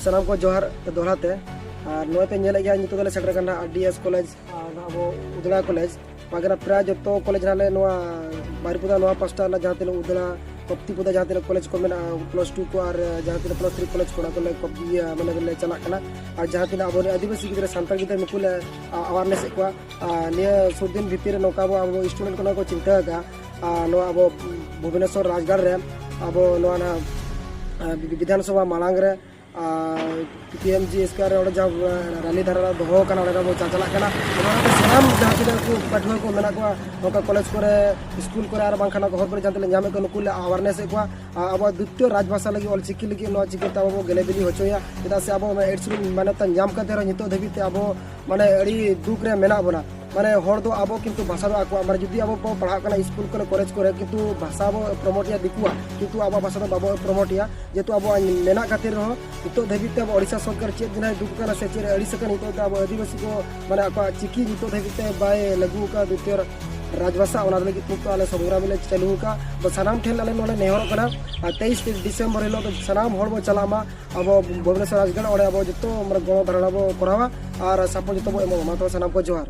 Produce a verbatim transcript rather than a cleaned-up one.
ᱥᱟᱱᱟᱢ ᱠᱚ ᱡᱚᱦᱟᱨ ᱫᱚᱦᱲᱟ ᱛᱮ᱾ ᱟᱨ ᱱᱚᱜᱼᱚᱭ ᱯᱮ ᱧᱮᱞᱮᱫ ᱜᱮᱭᱟ, ᱱᱤᱛᱚᱜ ᱫᱚᱞᱮ ᱥᱮᱴᱮᱨ ᱠᱟᱱᱟ ᱟᱨ ᱰᱤ ᱮᱥ ᱠᱚᱞᱮᱡᱽ ᱟᱨ ᱟᱵᱚ ᱩᱫᱽᱲᱟ ᱠᱚᱞᱮᱡᱽ᱾ ᱵᱟᱜᱮᱨᱟ ᱯᱨᱟᱭ ᱡᱚᱛᱚ ᱠᱚᱞᱮᱡᱽ ᱨᱮᱱᱟᱜ ᱞᱮ ᱱᱚᱣᱟ ᱵᱟᱨᱤᱯᱚᱫᱟ ᱱᱚᱣᱟ ᱯᱟᱥᱴᱟ ᱨᱮᱱᱟᱜ ᱡᱟᱦᱟᱸ ᱛᱤᱱᱟᱹᱜ ᱩᱫᱽᱲᱟ, ᱠᱚᱯᱛᱤᱯᱚᱫᱟ ᱡᱟᱦᱟᱸ ᱛᱤᱱᱟᱹᱜ ᱠᱚᱞᱮᱡᱽ ᱠᱚ ᱢᱮᱱᱟᱜᱼᱟ, ᱯᱞᱟᱥ ᱴᱩ ᱠᱚ ᱟᱨ ᱡᱟᱦᱟᱸ ᱛᱤᱱᱟᱹᱜ ᱯᱞᱟᱥ ᱛᱷᱨᱤ ᱠᱚᱞᱮᱡᱽ ᱠᱚ, ᱚᱱᱟ ᱠᱚᱞᱮ ᱠᱚᱯ-, ᱤᱭᱟᱹ, ᱢᱟᱱᱮ ᱞᱮ ᱪᱟᱞᱟᱜ ᱠᱟᱱᱟ᱾ ᱟᱨ ᱡᱟᱦᱟᱸ ᱛᱤᱱᱟᱹᱜ ᱟᱵᱚᱨᱮᱱ ᱟᱹᱫᱤᱵᱟᱹᱥᱤ ᱜᱤᱫᱽᱨᱟᱹ, ᱥᱟᱱᱛᱟᱲ ᱜᱤᱫᱽᱨᱟᱹ, ᱱᱩᱠᱩ ᱞᱮ ᱟᱣᱟᱨᱱᱮᱥ ᱮᱫ ᱠᱚᱣᱟ᱾ ᱟᱨ ᱱᱤᱭᱟᱹ ᱥᱩᱨ ᱫᱤᱱ ᱵᱷᱤᱛᱤᱨ ᱨᱮ ᱱᱚᱝᱠᱟ ᱟᱵᱚ, ᱟᱵᱚ ᱥᱴᱩᱰᱮᱱᱴ ᱠᱚ ᱱᱚᱣᱟ ᱠᱚ ᱪᱤᱱᱛᱟᱹ ᱟᱠᱟᱫᱼᱟ, ᱟᱨ ᱱᱚᱣᱟ ᱟᱵᱚ ᱵᱷᱩᱵᱽᱱᱮᱥᱚᱨ ᱨᱟᱡᱽᱜᱟᱲ ᱨᱮ ᱟᱵᱚ ᱱᱚᱣᱟ ᱱᱟᱦᱟᱜ, ᱟᱨ, ᱵᱤ-, ᱵᱤᱫᱷᱟᱱ ᱥᱚᱵᱷᱟ ᱢᱟᱲᱟᱝ ᱨᱮ, ᱟᱨ, ᱯᱤ ᱮᱢ ᱡᱤ ᱥᱠᱚᱭᱟᱨ ᱨᱮ ᱚᱸᱰᱮ ᱡᱟᱦᱟᱸ, ᱟᱨ, ᱨᱟᱞᱤ ᱫᱷᱟᱨᱟ ᱫᱚᱦᱚ ᱠᱟᱱᱟ, ᱚᱸᱰᱮ ᱟᱵᱚ ᱪᱟ-, ᱪᱟᱞᱟᱜ ᱠᱟᱱᱟ᱾ ᱚᱱᱟ ᱠᱟᱛᱮ ᱥᱟᱱᱟᱢ ᱡᱟᱦᱟᱸ ᱛᱤᱱᱟᱹᱜ ᱠᱚ ᱯᱟᱹᱴᱷᱩᱣᱟᱹ ᱠᱚ ᱢᱮᱱᱟᱜ ᱠᱚᱣᱟ, ᱱᱚᱝᱠᱟ ᱠᱚᱞᱮᱡᱽ ᱠᱚᱨᱮ, ᱥᱠᱩᱞ ᱠᱚᱨᱮ ᱟᱨ ᱵᱟᱝᱠᱷᱟᱱ ᱱᱚᱣᱟ ᱠᱚ ᱦᱚᱨ ᱠᱚᱨᱮ ᱡᱟᱦᱟᱸ ᱛᱤᱱᱟᱹᱜ ᱧᱟᱢᱮᱫ ᱠᱚᱣᱟ, ᱱᱩᱠᱩ ᱞᱮ ᱟᱣᱟᱨᱱᱮᱥ ᱮᱫ ᱠᱚᱣᱟ᱾ ᱟᱨ ᱟᱵᱚᱣᱟᱜ ᱫᱤᱛᱤᱭᱚ ᱨᱟᱡᱽᱵᱷᱟᱥᱟ ᱞᱟᱹᱜᱤᱫ, ᱚᱞᱪᱤᱠᱤ ᱞᱟᱹᱜᱤᱫ, ᱱᱚᱣᱟ ᱪᱤᱠᱤ ᱛᱮ ᱟᱵᱚ ᱵᱚ ᱜᱮᱞᱮ ᱵᱤᱞᱤ ᱦᱚᱪᱚᱭᱟ᱾ ᱪᱮᱫᱟᱜ ᱥᱮ ᱟᱵᱚ ᱚᱱᱟ ᱮᱰ ᱥᱤᱰᱩᱞ ᱢᱟᱱᱭᱚᱛᱟ ᱧᱟᱢ ᱠᱟᱛᱮ ᱨᱮᱦᱚᱸ ᱱᱤᱛᱚᱜ ᱫᱷᱟᱹᱵᱤᱡ ᱛᱮ ᱟᱵᱚ ᱢᱟᱱᱮ ᱟᱹᱰᱤ ᱫᱩᱠ ᱨᱮ ᱢᱮᱱᱟᱜ ᱵᱚᱱᱟ᱾ ᱢᱟᱱᱮ ᱦᱚᱲ ᱫᱚ ᱟᱵᱚ ᱠᱤᱱᱛᱩ ᱵᱷᱟᱥᱟ ᱫᱚ ᱟᱠᱚᱣᱟᱜ, ᱢᱟᱱᱮ ᱡᱩᱫᱤ ᱟᱵᱚ ᱵᱚ ᱯᱟᱲᱦᱟᱜ ᱠᱟᱱᱟ ᱥᱠᱩᱞ ᱠᱚᱨᱮ, ᱠᱚᱞᱮᱡᱽ ᱠᱚᱨᱮ, ᱠᱤᱱᱛᱩ ᱵᱷᱟᱥᱟ ᱵᱚ ᱯᱨᱚᱢᱳᱴ ᱮᱭᱟ ᱫᱤᱠᱩᱣᱟᱜ, ᱠᱤᱱᱛᱩ ᱟᱵᱚᱣᱟᱜ ᱵᱷᱟᱥᱟ ᱫᱚ ᱵᱟᱵᱚ ᱯᱨᱚᱢᱳᱴ ᱮᱭᱟ᱾ ᱡᱮᱦᱮᱛᱩ ᱟᱵᱚᱣᱟᱜ ᱢᱮᱱᱟᱜ ᱠᱷᱟᱹᱛᱤᱨ ᱨᱮᱦᱚᱸ ᱱᱤᱛᱚᱜ ᱫᱷᱟᱹᱵᱤᱡ ᱛᱮ ᱟᱵᱚ ᱳᱰᱤᱥᱟ ᱥᱚᱨᱠᱟᱨ ᱪᱮᱫ ᱡᱟᱦᱟᱸᱭ ᱫᱩᱠ ᱠᱟᱱᱟ ᱥᱮ ᱪᱮᱫ ᱟᱹᱲᱤᱥ ᱟᱠᱟᱱ, ᱱᱤᱛᱚᱜ ᱫᱚ ᱟᱵᱚ ᱟᱹᱫᱤᱵᱟᱹᱥᱤ ᱠᱚ ᱢᱟᱱᱮ ᱟᱠᱚᱣᱟᱜ ᱪᱤᱠᱤ ᱱᱤᱛᱚᱜ ᱫᱷᱟᱹᱵᱤᱡ ᱛᱮ ᱵᱟᱭ ᱞᱟᱹᱜᱩ ᱟᱠᱟᱫ ᱫᱤᱛᱤᱭᱚ ᱨᱟᱡᱽᱵᱷᱟᱥᱟ, ᱚᱱᱟ ᱞᱟᱹᱜᱤᱫ ᱱᱤᱛᱚᱜ ᱟᱞᱮ ᱥᱚᱝᱜᱨᱟᱢ ᱞᱮ ᱪᱟᱹᱞᱩ ᱟᱠᱟᱫ᱾ ᱛᱚ ᱥᱟᱱᱟᱢ ᱴᱷᱮᱱ ᱟᱞᱮ ᱱᱚᱰᱮ ᱱᱮᱦᱚᱨᱚᱜ ᱠᱟᱱᱟ, ᱟᱨ ᱛᱮᱭᱤᱥ ᱰᱤᱥᱮᱢᱵᱚᱨ ᱦᱤᱞᱳᱜ ᱫᱚ ᱥᱟᱱᱟᱢ ᱦᱚᱲ ᱵᱚ ᱪᱟᱞᱟᱜ ᱢᱟ ᱟᱵᱚ ᱵᱷᱩᱵᱽᱱᱮᱥᱚᱨ ᱨᱟᱡᱽᱜᱟᱲ, ᱚᱸᱰᱮ ᱟᱵᱚ ᱡᱚᱛᱚ ᱢᱟᱱᱮ ᱜᱚᱲᱚ ᱫᱷᱟᱨᱚᱱᱟ ᱵᱚ ᱠᱚᱨᱟᱣᱟ ᱟᱨ ᱥᱟᱯᱳᱨᱴ ᱡᱚᱛᱚ ᱵᱚ ᱮᱢᱚᱜᱼᱟ᱾ ᱢᱟ ᱛᱚᱵᱮ ᱥᱟᱱᱟᱢ ᱠᱚ ᱡᱚᱦᱟᱨ᱾